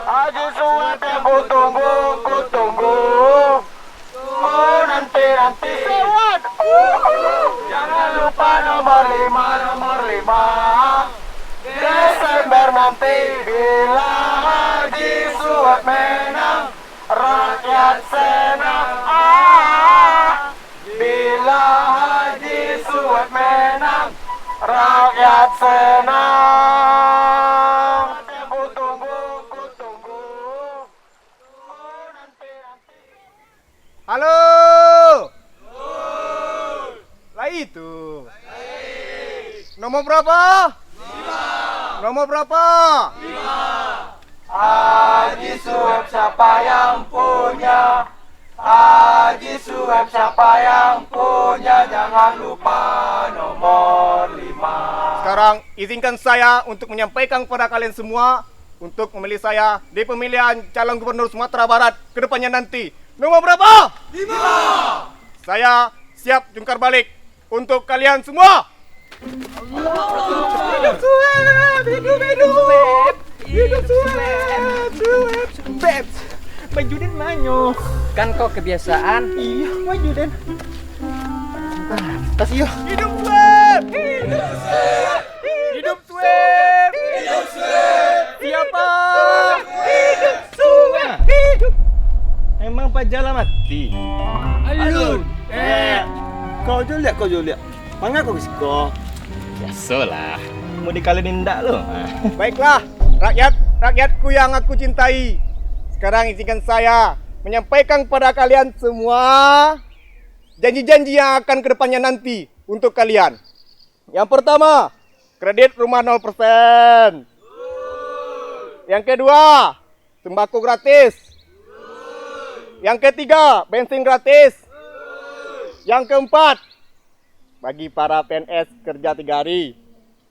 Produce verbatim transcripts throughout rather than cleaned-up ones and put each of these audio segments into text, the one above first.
Haji Sueb yang ku tunggu, ku tunggu, ku nanti-nanti. Sueb. Jangan lupa nomor lima, nomor lima. Desember nanti bila Haji Sueb menang, rakyat senang. Ah. Bila Haji Sueb menang, rakyat senang. Ku tunggu, ku tunggu. Halo. Lai tu. Nomor berapa? Nomor berapa? Haji Sueb siapa yang punya? Haji Sueb siapa yang punya? Jangan lupa nomor lima. Sekarang, izinkan saya untuk menyampaikan kepada kalian semua, untuk memilih saya di pemilihan calon gubernur Sumatera Barat ke depannya nanti. Nomor berapa? Lima. Saya siap jungkar balik untuk kalian semua. Hidup Sueb! Hidup, hidup! Hidup Sueb! Sueb! Beb, Bang Judin manyo. Kan kau kebiasaan. Iyo, Bang Judin. Kasih yo. Hidup Sueb! Hidup Sueb! Hidup Sueb! Hidup Sueb! Siapa? Hidup Sueb! Hidup! Emang paja lah mati. Alun. Eh. Kau jo liak, kau jo liak. Manga kau bisiko? Biasolah. Mau dikalahin indak lo. Baiklah, rakyat, rakyatku yang aku cintai. Sekarang izinkan saya menyampaikan kepada kalian semua janji-janji yang akan kedepannya nanti untuk kalian. Yang pertama, kredit rumah nol persen. Yang kedua, sembako gratis. Yang ketiga, bensin gratis. Yang keempat, bagi para P N S kerja tiga hari,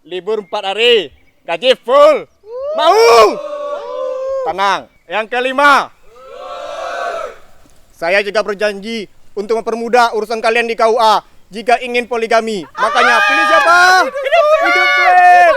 libur empat hari, gaji full. Mau? Tenang. Yang kelima, saya juga berjanji untuk mempermudah urusan kalian di K U A jika ingin poligami. Makanya pilih siapa? Hidup Sueb!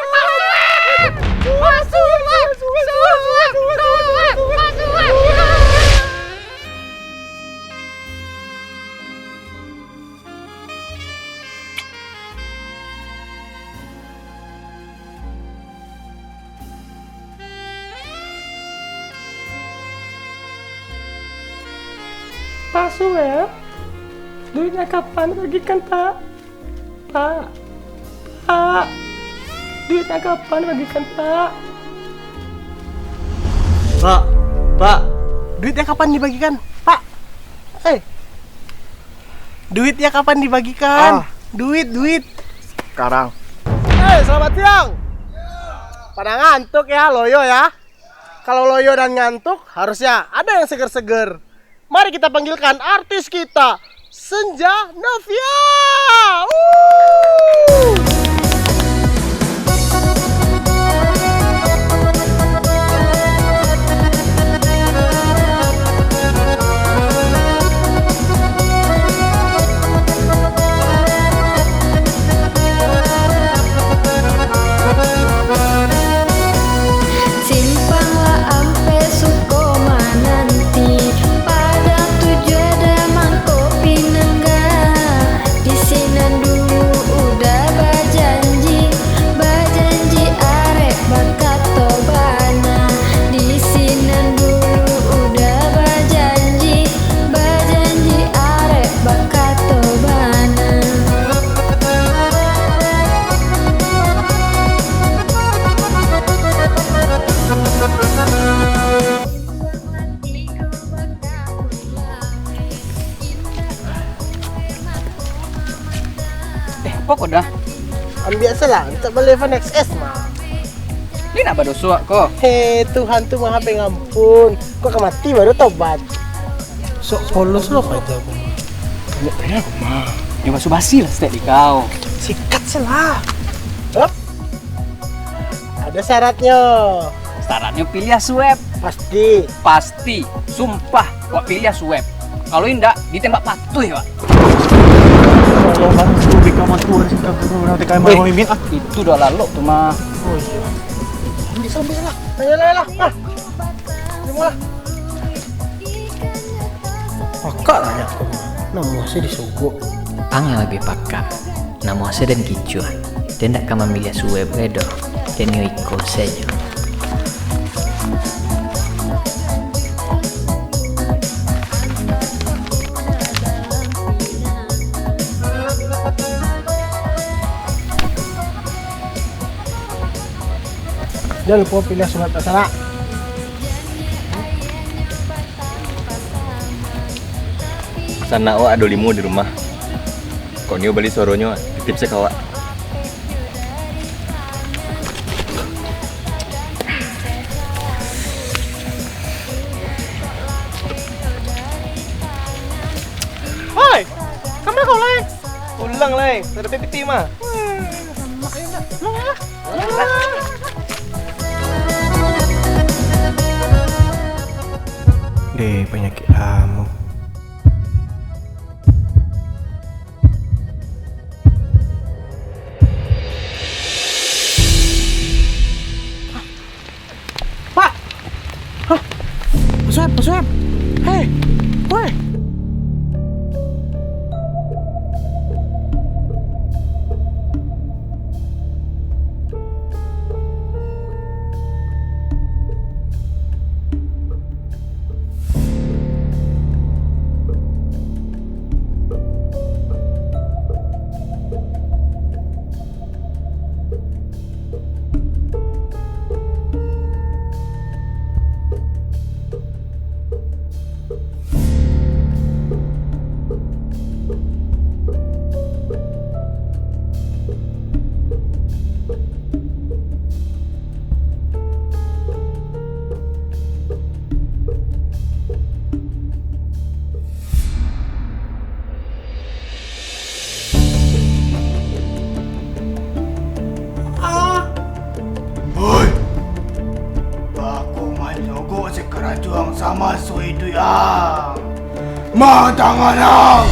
Pak Sueb, duitnya kapan bagikan, Pak? Pak, Pak, duitnya kapan bagikan, Pak? Pak, Pak, duitnya kapan dibagikan, Pak? Eh, duitnya kapan dibagikan? Ah. Duit, duit. Sekarang. Eh, selamat siang. Pada ngantuk ya, loyo ya. Kalau loyo dan ngantuk, harusnya ada yang seger-seger. Mari kita panggilkan artis kita, Senja Novia. Wuh. Simpang lah ampe suko mananti, Padang Tujuah Damang Kopi Nangga. Di sinan dulu udah bajanji, bajanji arek bakato bana. Di sinan dulu udah bajanji, bajanji arek bakato bana. Eh, apo ko dah? Ambiak salah, mintak bali iPhone X S mah. Ni nak badoso ko? Heh, Tuhan tu maha pengampun. Kok ka mati baru tobat? Sok polos lo paja ko mah. Banyak payah ko mah. Nyo basuh-basuh lah stek di kau. Sikat salah. Hop. Ada syaratnyo. Syaratnyo pilih Sueb. Pasti. Pasti. Sumpah, wak pilih Sueb. Kalau indak, ditembak patuih, wak. Kalau bang, sudah kawan tu ada singkat guru nanti kayak mau mimin ah. Itu dah lalok tu mah. Oh iya. Ambiak lah, ambiak lah. Ah, ayolah, ayolah. Ah. Terima lah. Pakak lah nyo ko. Namuah se disogok. Ang nan labiah pakak. Namuah se den kicuah. Den ndak ka mamiliah suweb lai doh. Den nio iko se nyo. Jan lupo piliah surat tasarah. Sanak wak ado limo di rumah. Kok nio bali suaronyo, titip se ka wak. Oi, kama kau lai? Pulang lai, sadapek piti mah. Deh, panyakik lamo. Pak! Hah? Pak Sueb, Pak Sueb! Hei! Woi! Oi! Bako manyogok si karajo ang samaso iduik ang! Ma tangan ang!